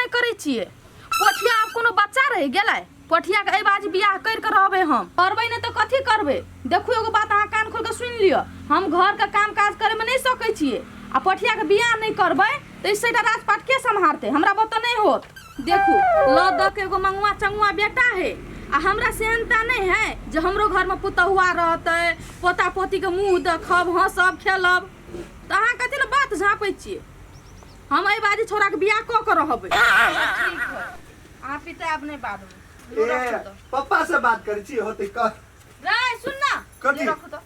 नहि करै छियै। पोठिया आब कोनो बच्चा रहि गेलै? पोठिया के एहि बाजी बियाह करि के रहबै हम। करबै नहि तऽ कथी करबै? देखू एगो बात अहाँ कान खोलि के सुनि लिअ, हम घरके काम काज करैमे नहि सकै छियै आ पोठिया के बियाह नहि करबै तऽ ई सभटा राजपाट के सम्हारतै? हमरा बते नहि होत। देखू लऽ दऽ के एगो मंगुआ चंगुआ बेटा है आ हमरा सेहनता नहि है जे हमरो घरमे पुतहुआ रहतै, पोता पोतीके मुँह देखब, हँसब खेलब। तऽ अहाँ कथी लए बात झाँपै छियै? हम एहि बाजी छोड़ाके बियाह कऽ के रहबै। ठीक है, अहाँ पिताब नहि बादमे। ए, पप्पा से बात करै छी होतै कह। रे सुन ना। कथी? रखू तऽ।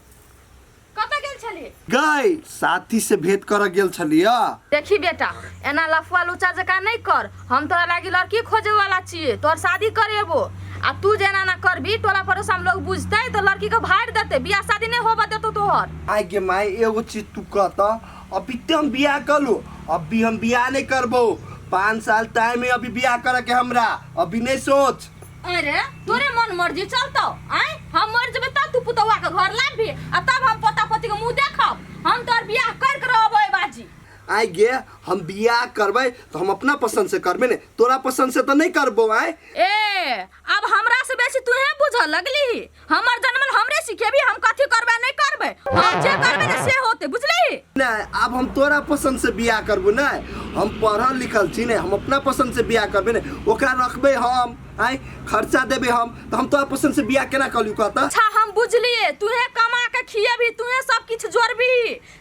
कतऽ गेल छलियै? गई साथी से भेंट करऽ गेल छलियै। देखी बेटा, एना लफुआ लुचा जकाँ नहि कर। हम तोरा लागी लड़की खोजे वाला छियै, तोहर शादी करेबो आ तू जे एना एना करबी टोला पड़ोसा में लोग बुझतै तऽ लड़की के भाड़ि देतै, बियाह शादी नहि होबऽ देतौ तोहर। आइ गे माय, एगो चीज तू कह तऽ, अभी ते हम बियाह कलू? अभी हम बियाह नहीं करबो, 5 साल टाइम है अभी बियाह करे के हमरा, अभी नहीं सोच। अरे तोरे मन मर्जी चलतौ? आँय, हम मर जेबै तब तू पुतौआ के घर लाबही आ तब हम पोता पोती के मुँह देखब? हम तोहर बियाह कर के रहबो बाजी। आइ गे, हम बियाह करबै तऽ हम अपना पसंद से करबै ने, तोरा पसंद से तऽ नहीं करबो। आइ ए, अब हमरा से बेसी तूहे बुझऽ लगली। हमर जन्मल हमरे सिखेबी हम कथी करबै नहीं करबै? हम जे करबै ने से होते, बुझली? नहीं, अब हम तोरा पसंद से बियाह करबो नहीं। हम पढ़ल लिखल छी ने, हम अपना पसंद से बियाह करबै ने, ओकरा रखबै हम, आइ खर्चा देबै हम, तऽ हम तोरा पसंद से बियाह केना करू कहता? अच्छा हम बुझलिए, तूहे कमा के खिएबी, तूहे सब किछु जोड़बी,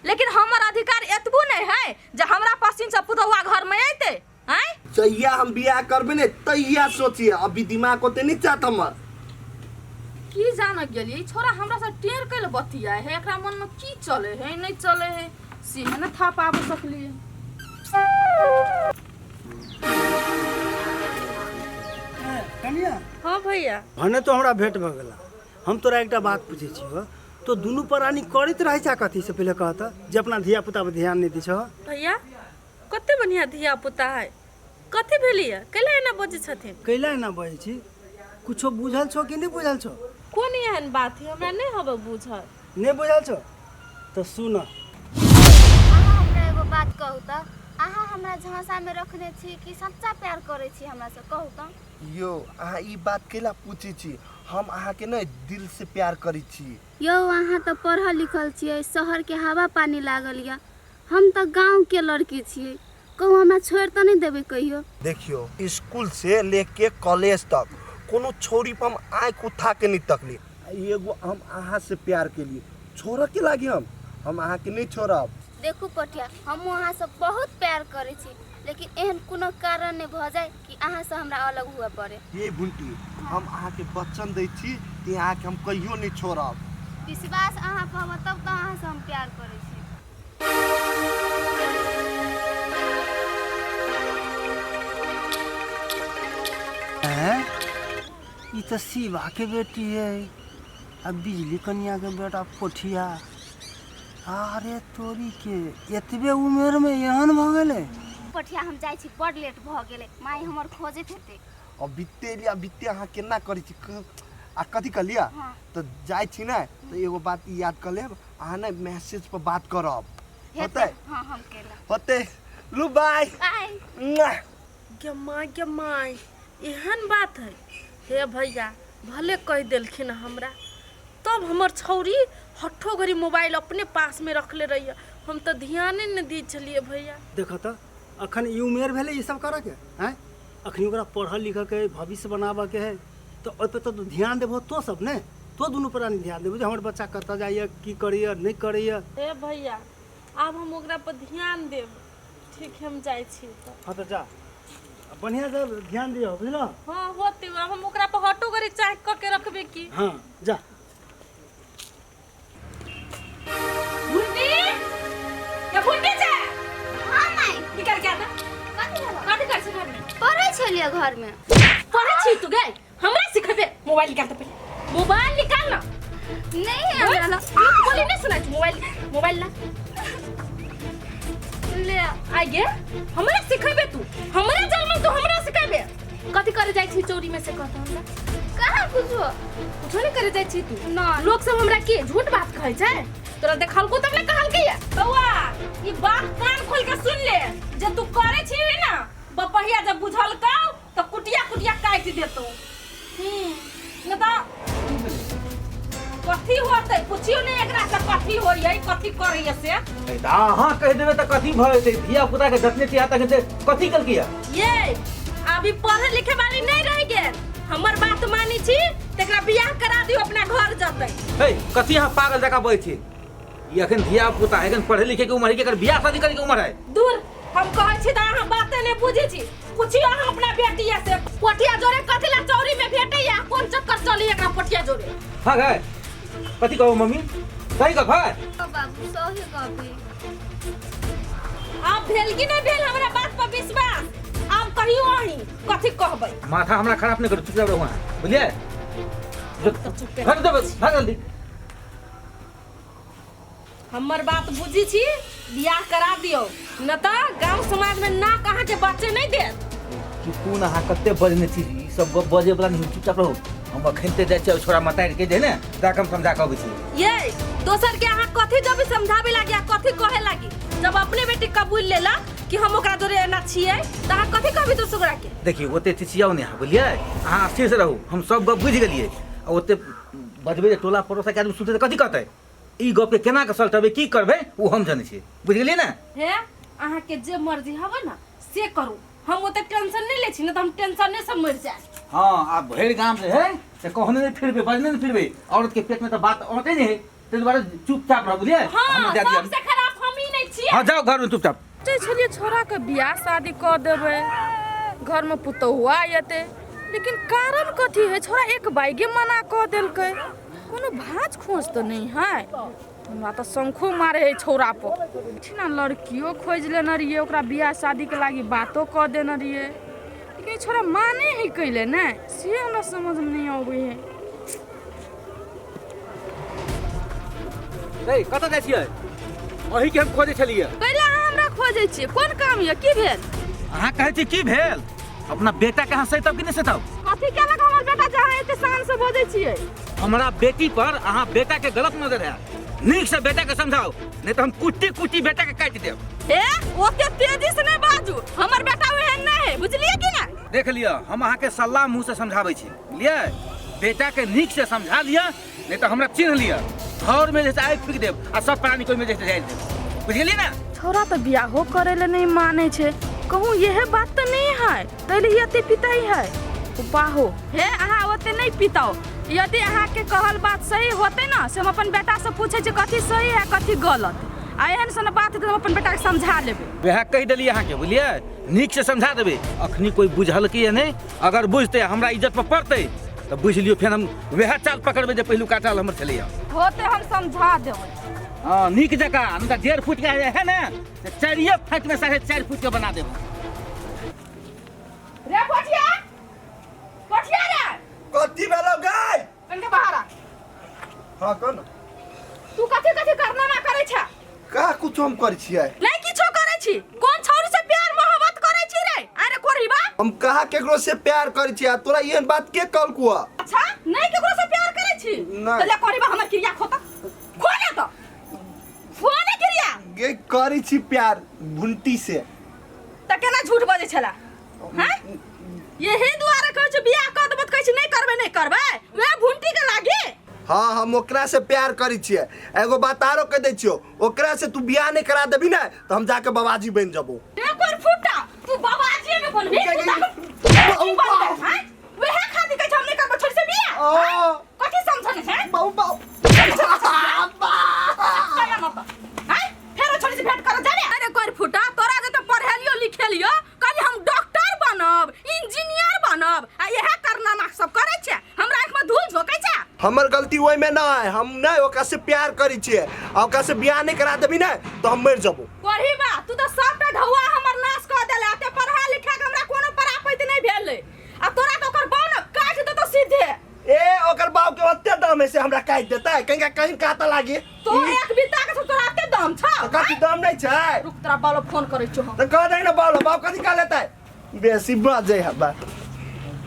लेकिन हमर अधिकार एतबो नहीं है जे हमरा पसिन से पुतौआ घर में अयते? आँय, जहिया हम बियाह करबै ने तहिया सोचिए, अभी दिमाग ओते नहीं चाहत हमर। की जान गेलिए ई छोरा हमरा से टेर कैल बतिया है, एकरा मन में की चले है नहीं चले है से है ना था पाब सकलिए। कनिया। हाँ भैया। भने तो हमरा भेंट भऽ गेला। हम तोरा एकटा बात पूछै छियौ, तो दुनू प्राणी करैत रहै छा कथी से पहिले कहत जे अपना धिया पुता पर ध्यान नहि दै छह? भैया, कते बढ़िया धिया पुता है। कथी भेलिए, कैला एना बजै छथिन? कैला एना बजै छी? कुछो बुझल छौ कि नहि बुझल छौ? कोन एहन बात है, हमरा नहि हबे बुझल। नहि बुझल छौ तऽ सुन। अहाँ हमरा एगो बात कहू तऽ, अहाँ हमरा झांसामे रखने छी कि सच्चा प्यार करै छी हमरासँ, कहू तऽ? यौ, अहाँ ई बात कैला पूछै छी? हम अहाँके ने दिल से प्यार करै छी। यौ, अहाँ तऽ पढ़ल लिखल छियै, शहरके हवा पानी लागल यऽ, हम तऽ गाँवके लड़की छियै। कहू, हमरा छोड़ि तऽ नहि देबै कहियो? देखियौ, स्कूल से लेके कॉलेज तक कोनो छौड़ी पर हम आँखि उठा के नहीं तकली, एगो हम अहाँ से प्यार केलिए, छोड़ऽ के लागी हम अहाँके नहीं छोड़ब। देखू पटिया, हमहूँ अहाँसँ बहुत प्यार करै छी, लेकिन एहन कोनो कारण नहि भऽ जाय कि अहाँसँ हमरा अलग हुअ पड़े। ये भुंटी, हम अहाँके वचन दै छी कि अहाँके हम कहियो नहीं छोड़ब। विश्वास अहाँ पर तब तऽ अहाँसँ हम प्यार करै छी। हैं, ई तऽ शिवा के बेटी है आ बिजली कनिया के बेटा पोठिया। अरे तोरी के, एतबे उमेर में एहन भऽ गेलै? पठिया, हम जाइ छी, बड़ लेट भऽ गेलै, माय हमर खोजैत हेतै। अब बीते लिया बीते, अहाँ केना करै छी आ कथी कहलियै? हाँ। तऽ जाइ छी ने तऽ एगो बात ई याद कऽ लेब, अहाँ ने मैसेज पर बात करब। हेतै। होतै? हाँ, हम केला होतै। लू, बाय। बाय। मुआ। गे माय, गे माय, एहन बात है? हे भैया, भले कहि देलखिन हमरा। तब हमर छौरी हट्ठो घड़ी मोबाइल अपने पासमे रखले रहिए, हम तऽ ध्याने नहि दै छलियै भैया। देखऽ तऽ, अखन ई उमेर भेलै ई सब करऽके? आँय, अखनी ओकरा पढ़ऽ लिखऽके है, भविष्य बनाबऽके है, तऽ ओहिपर तऽ ध्यान देबहो तो सब ने, तो दुनू प्राणी ध्यान देबहो जे हमर बच्चा कतऽ जाइए, की करैए, नहि करैए। हे भैया, आब हम ओकरा पर ध्यान देब। ठीक है, हम जाइ छी तऽ। हाँ तऽ जा, बढ़िआँसँ ध्यान दिअ, बुझलऽ? हाँ, होते। आब हम ओकरा पर हटो घड़ी चाह कऽ के रखबे की। हाँ, जा। भुंडी या भुंडी छै। हाँ माय। निकल के आना। कथी भेलो? कथी कर छी घरमे? पढ़ै छलियै घरमे। पढ़ै छी तू गै? हमरा सिखेबे? मोबाइल निकाल तऽ पहिले, मोबाइल निकाल ना। नहीं है हमरा लग। बोली नहीं सुनाइ छै। मोबाइल, मोबाइल ला। ले। आइ गे, हमरा सिखेबे तू? हमरा जन्म तू हमरा सिखेबे? कथी करे जाइ छी चोरी में से कहता हमरा? कहाँ कुछो। कुछो नहीं करे जाइ छी तू? ना। लोग सब हमरा के झूठ बात कहै छै, तोरा देखलको तब ने कहलकै या। बौआ, ई बात कान खोल के सुन ले, जे तू करे छी ना। दोपहिया जब बुझलकौ तऽ कुटिया कुटिया काटि देतौ। न तऽ कथी होतै पुछियो ने एकरा से, कथी होइए कथी करैए से। तऽ अहाँ कहि देबै तऽ कथी भऽ जेतै? धिया पुता के जतने चिया तखन से कथी केलकै? ये अभी पढ़े लिखे वाली नहीं रह गेल। हमर बात मानी छी तकरा बियाह करा दियो, अपना घर जतै। हे, कथी अहाँ पागल जकाँ बजै छी? ई अखन धिया पुता है, एखन पढ़े लिखे के उम्र है कि एकर बियाह शादी करे के उम्र है? दूर, हम कहै छी तऽ अहाँ बाते नहि बुझै छी। पुछियो अहाँ अपना बेटिया से, पोठिया जोरे कथी ला चौरी में भेटैया, कोन चक्कर चली एकरा पोठिया जोरे? हाँ गए, कथी कहू मम्मी, सही गप है। बाबू, सही गप। आब भेल कि नहि भेल हमरा बात पर विश्वास? आब कहियो अहीं कथी कहबै। माथा हमरा खराब नहीं करू, चुपचाप रहू अहाँ, बुझलियै? तऽ चुपे। भाग देबै, भाग जल्दी। हमर बात बुझी छी, बियाह करा दियौ, न तऽ गांव समाज में नाक अहाँके बचे नहि देत। चुपू ने, अहाँ कते बजने छी? ई सब गप बजे वाला नहीं, चुपचाप रहू। हम अखन ते जाइ छियै, छोरा मतारि के जे ने जाके हम समझा के अबै छी। ये दोसर के अहाँ कथी जब समझावे लागी आ कथी कहे लागी, जब अपने बेटी कबूल लेलक कि हम ओकरा जोरे एना छियै, तऽ अहाँ कथी कहबी दोसरा के? देखियौ, ओते चिचियाउ नहि अहाँ, बुझलियै? अहाँ स्थिर से रहू, हम सब गप बुझि गेलियै। आ ओते बजबै जे टोला पड़ोसा के आदमी सुनतै तऽ कथी कहतै? ई गप के केना के सलटबै, की करबै, ओ हम जनै छियै, बुझि गेलियै ने? हे, अहाँके जे मर्जी हवे ने से करू, हम ओते टेंशन नहि लै छी, ने तऽ हम टेंशने से मरि जायब। हँ, आ भरि गाम जे है से कहने नहि फिरबै, बजने नहि फिरबै। औरत के पेट में तऽ बात औटे नहि है, ताहि दुआरे चुपचाप रह, बुझलियै? हँ। हमरा जाय दिअ। सबसे खराब हम ही नहि छियै। हँ, जाउ घर में चुपचाप। सोचै छलियै छोड़ाके बियाह शादी कऽ देबै, घरमे पुतहुआ एतै, लेकिन कारण कथी है छोड़ा एक बाइगे मना कऽ देलकै? कोनो भाँज खोज तऽ नहि है। हमरा तऽ शंखो मारे है छौड़ा पर। ठिना लड़कियो खोजि लेने रहियै, ओकरा बियाह शादीके लागी बातो कऽ देने रहियै, लेकिन ई छोड़ा माने है कैले नहि, से हमरा समझमे नहि अबै है। ए, कतऽ जाइ छियै? अही के हम खोजै छलियै। पहिले अहाँ हमरा खोजै छियै, कोन काम यऽ, की भेल? अहाँ कहै छी की भेल? अपना बेटा के अहाँ सैतब कि नहि सैतब? कथी केलक हमर बेटा जे अहाँ एते शान से बजै छियै? हमरा बेटी पर अहाँ बेटा के गलत नजर है। नीक से बेटा के समझाओ, नहीं तो हम कुट्टी कुट्टी बेटा के काटि देब। ए, ओते तेजी से नहि बाजू, हमर बेटा ओहन नहि है, बुझलियै कि नहि? देख लिअ, हम अहाँके सल्लाह मुँह से समझाबै छी, बुझलियै? बेटा के नीक से समझा लिअ, नहीं तो हमरा चिन्ह लिअ, घर में जैसे आगि फूकि देब आ सब प्राणी कोइ में जैसे जारि देब, बुझि गेलियै ने? छोरा तऽ बियाहो करै लए नहि मानै छै, कहूँ इहे बात तऽ नहि है तै लिए एते पिताई है? बाहो हे, अहाँ ओते नहि पिताओ। यदि अहाँके कहल बात सही होतै ने से हम अपन बेटासँ पूछै छी कथी सही है कथी गलत, आ एहन सन बात हेतै तऽ हम अपन बेटाके समझा लेबै। वएह कहि देलियै अहाँके, बुझलियै? नीक से समझा देबै। अखनी कोइ बुझलकै या नहि, अगर बुझतै हमरा इज्जत पर पड़तै तऽ बुझि लियौ फेर हम वएह चाल पकड़बै जे पहिलुका चाल हमर छलैया। होतै, हम समझा देबै। हँ, नीक जकाँ, नहि तऽ 1.5 फुट के है ने तऽ चारिये फैट में 4.5 फुट के बना देब। रे पोठिया, पोठिया रे। कथी भेलौ गाय? कनिके बाहर आ। हाँ, कह न। तू कथी कथी करनामा करै छ? का कुछ हम करै छियै? नहीं किछो करै छी। कोन छौरी से प्यार मोहब्बत करै छी रे? अरे कोरीबा, हम कहाँ केकरो से प्यार करै छियै? आ तोरा एहन बात के कहलकौ? अच्छा, नहीं केकरो से प्यार करै छी? नहि। तऽ ले कोरीबा, हमर क्रिया खोता खोले तऽ खोले क्रिया। गे, करै छी प्यार भुंटी से। तऽ केना झूठ बजै छला हैं? यही दुआरे कहै छी बियाह कऽ देबो तऽ कहै छी नहि करबै नहि करबै, वएह भुंटी के लागी। हाँ, हम ओकरा से प्यार करै छियै। एगो बात आरो कह दै छियौ, ओकरा से तू बियाह नहीं करा देबी ने तऽ हम जाके बाबाजी बनि जबो। रे कोर फुटा, तू बाबाजी ने बनबी? तू जाके की बनबे हैं? वएह खातिर कहै छी हम नहि करबै छोड़ी से बियाह। आ। कथी समझने छै? बाबू बाबू। कया न तऽ हैं फेरो छोड़ी से भेंट करऽ जाबे? अरे कोर फुटा, तोरा जे तऽ पढ़ेलियो लिखेलियो, कहली हम डॉक्टर बनब इंजीनियर बनब, आ इएह करनामा सब करै छै, हमरा आँखिमे धूल झोकै छै। हमर गलती ओहिमे ना है, हम नहीं ओकरा से प्यार करै छियै आ ओकरा से बियाह नहीं करा देबी ने तऽ हम मरि जबो। कोढ़ी बा, तू तऽ सबटा ढौआ हमर नाश कऽ देले। एते पढ़ा लिखा के हमरा कोनो परापैत नहि भेलै, आ तोरा तऽ ओकर बाउ ने काटि देतौ सीधे। ए, ओकर बाप के ओते दम है से हमरा काटि देतै? कहीं कहीं काटा लागी। तो एक बिता के तोरा एते दम छौ? तऽ कथी दम नहीं छै? रुक, तोरा बालो फोन करै छियौ हम। तऽ कह दे ने बालो, बाप कथी कह लेतै? बेसी बजै है बा।